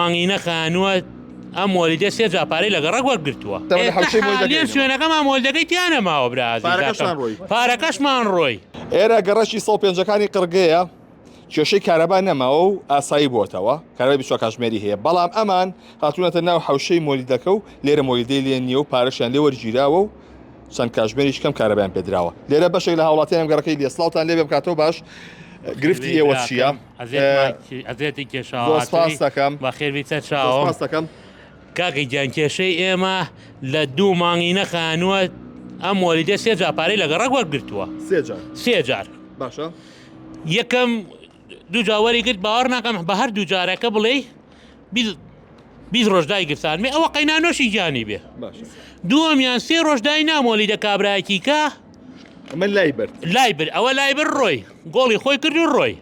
مانگی نەخانووە ئەم مۆلیدە سێ جار پارەی لە گەڕەک وەرگرتووە. لێم شوێنەکەمان مۆلیدەکەی تیا نەماوە برا ئازیزەکەم پارەکەشمان ڕۆی. ئێرە گەڕەکی 105 ەکانی قڕگەیە کێشەی کارەبا نەماوە و ئاسایی بووەتەوە کارەبای 24 کاتژمێری هەیە بەڵام ئەمان هاتوونەتە ناو حەوشەی مۆلیدەکە و لێرە مۆلیدەی لێ نییە و پارەشیان لێ وەرگیراوە و چەند کاژمێریش کەم کارەبایان پێدراوە لێرە بەشێک لە هاوڵاتیان ئەم گەڕەکەی لێ سڵاوتان لێ بێ بکاتەوە باش گرفتی ئێوە چییە؟ ئەزێتی کێشاوە سپاس دەکەم بەخێربی سەرچاوە سپاس دەکەم کاکە گیان کێشەی ئێمە لە دوو مانگی نەخانووە ئەم مۆلیدە سێ جار پارەی لە گەڕەک وەرگرتووە سێ جار سێ جار باشە یەکەم دوو جار وەری گرت باوەڕ ناکەم بە هەر دوو جارەکە بڵێ 20 ڕۆژ دای گرتان بێ ئەوە قەینانۆشی گیانی بێ دووەمیان سێ ڕۆژ دای نامۆلی دە کابراایەکی کە من لای برد لای بر ئەوە لای بر ڕۆی گۆڵی خۆی کرد و ڕۆی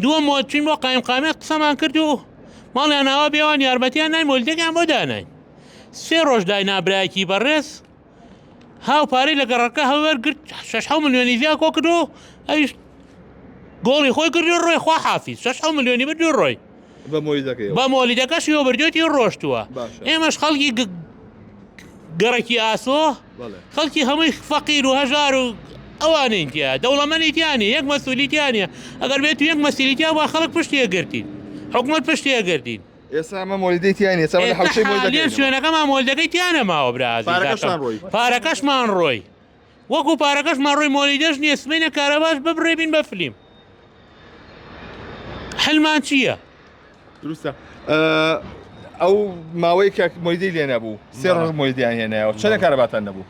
دووەم مۆچین بۆ قایم قامێت قسەمان کرد و ماڵیان ئاوا بێوان یارمەتیان نای مۆلدەکان بۆ داناین سێ ڕۆژ دای نابراایەکی بەڕێز هاو پارەی لە گەڕەکە هەوەرگرت شش حەو ملیۆنی زیا کۆ کرد و ئەویش گۆڵی خۆی کرد و ڕۆی خوا حافیز شش حەو ملیۆنی برد و ڕۆی بە مۆلیدەکەی بە مۆلیدەکەشیەوە بردوێتی و ڕۆشتووە ئێمەش خەڵکی گەڕەکی ئاسۆ خەڵکی هەمووی فەقیر و هەژار و ئەوانەین تیا دەوڵەمەنی تیانە یەک مەسولی تیانە ئەگەر بێت و یەک مەسیلی تیا بە خەڵک پشتیە گرتین حکومت پشتیە گرتین ئێستا ئەمە مۆلیدەی تیا نیە چاو لە حەوشەی مۆلیدەکەی شوێنەکەمان مۆلیدەکەی تیا نەماوە برا پارەکەشمان ڕۆی پارەکەشمان ڕۆی وەکو پارەکەشمان ڕۆی مۆلیدەش نییە سمینە کارەباش ببڕێ بین بە فلیم حلمان چییە؟ دروستە ئەو ماوەی کە مۆلیدەی لێ نەبوو سێ ڕۆژ مۆلیدیان هێنایەوە چەنە کارەباتان نەبوو؟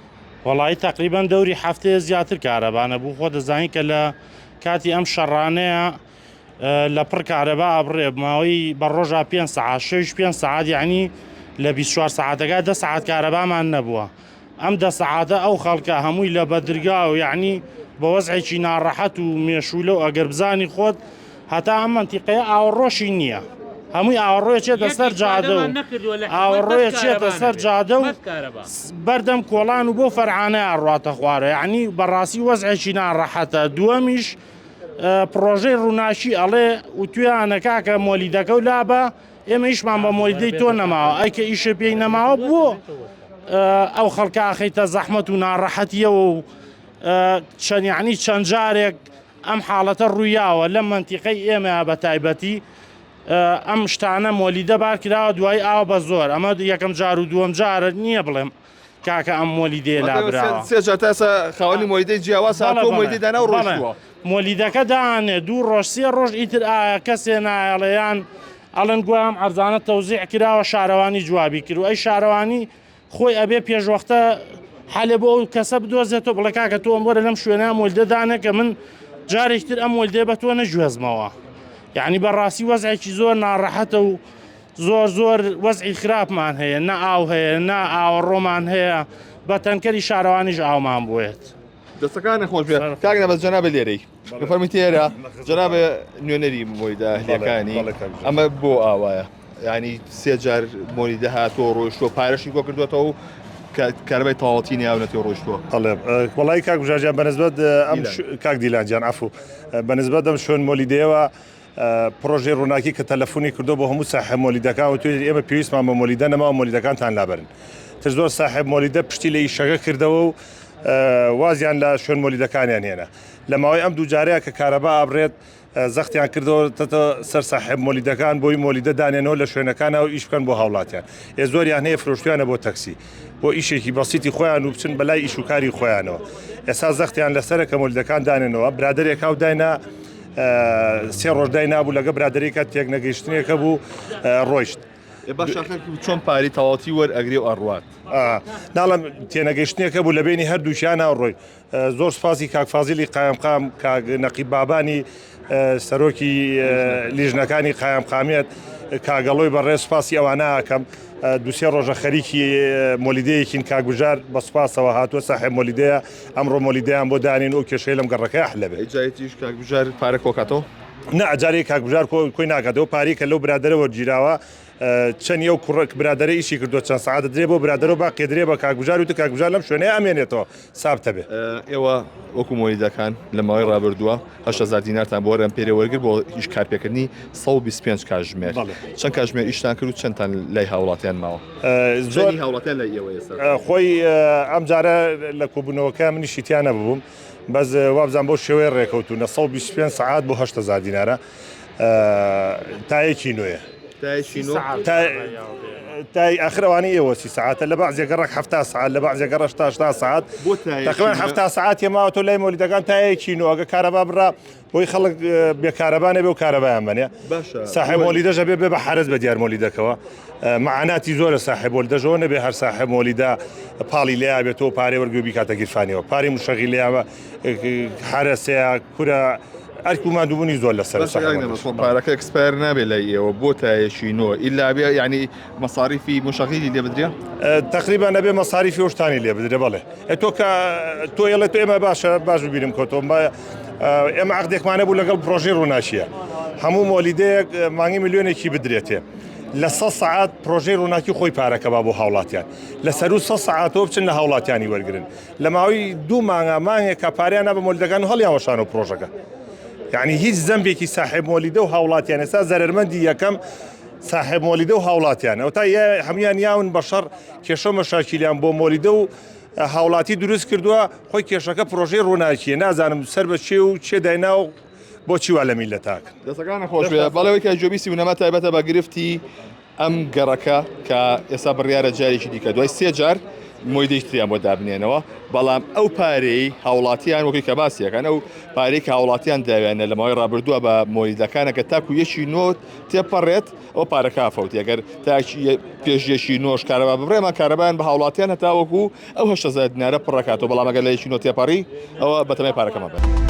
وەڵایی تقریبان دەوری هەفتەیە زیاتر کارەبانە بوو خۆ دەزانین کە لە کاتی ئەم شەڕانەیە لە پڕ کارەبا ئەبڕێ ماوەی بە ڕۆژا پێ سەعات شەویش پێ سەعات یعنی لە 24 سەعاتەکە دە سەعات کارەبامان نەبووە ئەم دە سەعاتە ئەو خەڵکە هەمووی لە بەدرگا و یعنی بە وەزعێکی ناڕەحەت و مێشولە و ئەگەر بزانی خۆت هەتا ئەم منتیقەیە ئاوەڕۆشی نییە هەمووی ئاوەڕۆیە چێتە سەر جادە و ئاوەڕۆیە چێتە سەر جادە و بەردەم کۆڵان و بۆ فەرعانە ئەڕاتە خوارە یعنی بەڕاستی وەزعێکی ناڕەحەتە دووەمیش پڕۆژەی ڕووناکی ئەڵێ وتویانە کاکە مۆلیدەکە و لابە ئێمە ئیشمان بە مۆلیدەی تۆ نەماوە ئەی کە ئیشە پێی نەماوە بۆ ئەو خەڵکە ئاخیتە زەحمەت و ناڕەحەتیەوە و چەند یعنی چەند جارێک ئەم حاڵەتە ڕوویاوە لەم منتیقەی ئێمە بە تایبەتی ئەم شتانە مۆلیدە بار کراوە دوای ئاوە بە زۆر ئەمە یەکەم جار و دووەم جارە نییە بڵێم کاکە ئەم مۆلیدەیە لابراوە. سێ جار تا ئێستا خاوەنی مۆلیدەی جیاواز هاتووە مۆلیدەی دانا و ڕۆیشتووە. مۆلیدەکە دانێ دوو ڕۆژ سێ ڕۆژ ئیتر ئایا کەسێ نایەڵێ یان ئەڵێن گوایە ئەم عەرزانە تەوزیع کراوە شارەوانی جوابی کرد و ئەی شارەوانی خۆی ئەبێ پێشوەختە حەلێ بۆ ئەو کەسە بدۆزێتەوە بڵێ کاکە تۆ ئەم وەرە لەم شوێنە مۆلیدە دانێ کە من جارێکی تر ئەم مۆلیدەیە بە تۆ نەگوێزمەوە یعنی بەڕاستی وەزعێکی زۆر ناڕەحەتە و زۆر زۆر وەزعی خراپمان هەیە نە ئاو هەیە نە ئاوەڕۆمان هەیە بە تەنکەری شارەوانیش ئاومان بۆیەت. دەستەکانت خۆش بێت کاک نەبەز جەنابت لێرەی فەرمووی تێرە جەناب نوێنەری مۆلیدە ئەهلیەکانی ئەمە بۆ ئاوایە ینی سێ جار مۆلیدە هاتووە ڕۆیشتووە پارەشی کۆ کردوێتەوە و کارەبای تەواوەتی نیاونەتی ڕۆیشتووە ئەڵێ وەڵی کاک بژاجان بەنسبەت ئەم کاک دیلانجان عفو بەنسبەت ئەم شوێن مۆلیدەیەوە پڕۆژەی ڕووناکی کە تەلەفۆنی کردووە بۆ هەموو ساحێب مۆلیدەکان وتوویەتی ئێمە پێویستمان بە مۆلیدە نەماوە مۆلیدەکانتان لابەرن. تر زۆر ساحێب مۆلیدە پشتی لە ئیشەکە کردەوە و وازیان لە شوێن مۆلیدەکانیان هێنا. لە ماوەی ئەم دوو جارەیە کە کارەبا ئەبڕێت زەختیان کردەوەتە سەر ساحێب مۆلیدەکان بۆی مۆلیدە دانێنەوە لە شوێنەکانە و ئیش بکەن بۆ هاوڵاتیان. ئێ زۆریان هەیە فرۆشتویانە بۆ تەکسی بۆ ئیشێکی بەسیتی خۆیان و بچن بەلای ئیش و کاری خۆیانەوە. ئێستا زەختیان لەسەرە کە مۆلیدەکان دانێنەوە. برادەرێک هاو داینا سێ ڕۆژ دای نابوو لەگە برادێکە تێکنەگەیشتنێکە بوو ڕۆیشت. باشە چۆن پارەی تەواوەتی وەر ئەگرێ و ئەڕوات؟ ناڵم تێنەگەیشتنێکە بوو لە بینی هەردووکیان ڕۆی زۆر سپاسی کاک فازیلی قایمقام کاک نەقیب بابانی سەرۆکی لیژنەکانی قایمقامیەت کاگەڵۆی بەڕێز سپاسی ئەوانە ئەکەم دوسێ ڕۆژە خەریکی مۆلیدەیەکین کاک بژار بە سپاسەوە هاتووە ساحێب مۆلیدەیە ئەمڕۆ مۆلیدەیان بۆ دانێن و کێشەی لەم گەڕەکەیا حل ئەبێ. ئەی جارێتیش کاک بژار پارە کۆکاتەوە؟ نا جارێ کاک بژار کۆی ناکاتەوە پارەی کە لەو برادەرە وەرگیراوە. چەنی ئەو کوڕە برادەرە ئیشی کردووە چەند سەعات دەدرێ بۆ برادەرە و باقی درێ بە کاک بژار وتی کاک بژار لەم شوێنەیە ئەمێنێتەوە سابتە بێ. ئێوە وەکو مۆلیدەکان لە ماوەی ڕابردووە 8000 دینارتان بۆ هەر ئەمپێرێ وەرگرت بۆ ئیش کارپێکردنی 125 کاتژمێر. چەند کاتژمێر ئیشتان کرد و چەندتان لای هاوڵاتیان ماوە؟ زۆر چەندی هاوڵاتیان لای ئێوە ئێستا؟ خۆی ئەم جارە لە کۆبوونەوەکە منیشی تیا نەبووم بەس وابزانم بەو شێوەیە ڕێکەوتوونە 125 سەعات بۆ 8000 دینارە. تایەکی نوێ تای ئاخر ئەوانەی ئێوە سی سعاتە لە بەعزێ گەڕک ه سعات لە بەعزێ گەڕ تا سعات تقریبا ه سعات ماوە تۆ لای مۆلیدەکان تایەکی نوێ ئەگە کارەبا بڕا بۆی خەڵک بێ کارەبانە بێ و کارەبایان بەنێ ساحێب مۆلیدەش بێ بێ بە حرز بە دیار مۆلیدەکەوە معاناتی زۆرە ساحێب مۆلیدەشەوە نەبێ هەر ساحێب مۆلیدە پاڵی لێیا بێتەوە پارێ وەرگێ بیکاتە گیرفانیەوە پارەی مشەغی لێیاوە حرەسەیە کورە ئەرک و ماندووبوونی زۆر لەسەر باشە کاک نەمر خۆ پارەکە expire نابێ لای ئێوە بۆ تایەکی نۆ ئیلا بێ یعنی مەساریفی مشەغیلی لێ بدرێ؟ تقریبا نەبێ مەساریفی ئەو شتانی لێ بدرێ بەڵێ ئێ تۆ کە تۆ ئێڵێ تۆ ئێمە باشە باش ببیرم کەوتەوە ئێمە عەقدێکمانە بوو لەگەڵ پرۆژەی ڕووناکیە هەموو مۆلیدەیەک مانگی ملیۆنێکی بدرێتێ لە سە سەعات پرۆژەی ڕووناکی خۆی پارەکە با بۆ هاوڵاتیان لە سەرو سە سەعاتەوە بچن لە هاوڵاتیانی وەرگن لە ماوەی دوو مانگا مانگێکا پاریان نا بە مۆلیدەکان و هەڵیان وەشانەوە پرۆژەکە یعنی هیچ زەمبێکی ساحێب مۆلیدە و هاوڵاتیان ئێستا زەرەرمەندی یەکەم ساحێب مۆلیدە و هاوڵاتیان ئەو تا هەمویان یاون بە شەڕ کێشە و مەشاکیلیان بۆ مۆلیدە و هاوڵاتی دروست کردووە خۆی کێشەکە پرۆژەی ڕووناکیە نازانم سەر بە چێ و چێ داینا و بۆچی وا لە میلەتاکەن. دەستەکانت خۆش بێ بەڵێ وەکە گوێبیستی بنەما تایبەتە بە گرفتی ئەم گەڕەکە کە ئێستا بڕیارە جارێکی دیکە دوای سێ جار مۆیدەی تریان بۆ دابنێنەوە بەڵام ئەو پارەی هاوڵاتیان وەکی کە باسیەکان ئەو پارەی کە هاوڵاتیان داویانە لە ماوەی ڕابردووە بە مۆلیدەکانە کە تاکو یەکی نۆ تێپەڕێت ئەو پارەکە فەوتی ئەگەر تاکی پێش یەکی نۆش کارەبا ببڕێمان کارەبایان بە هاوڵاتیان هەتاوەکو ئەو 8 هەزار دینارە پڕەکاتەوە بەڵام ئەگەر لە یەکی نۆ تێپەڕی ئەوە بەتەمای پارەکەمان بن.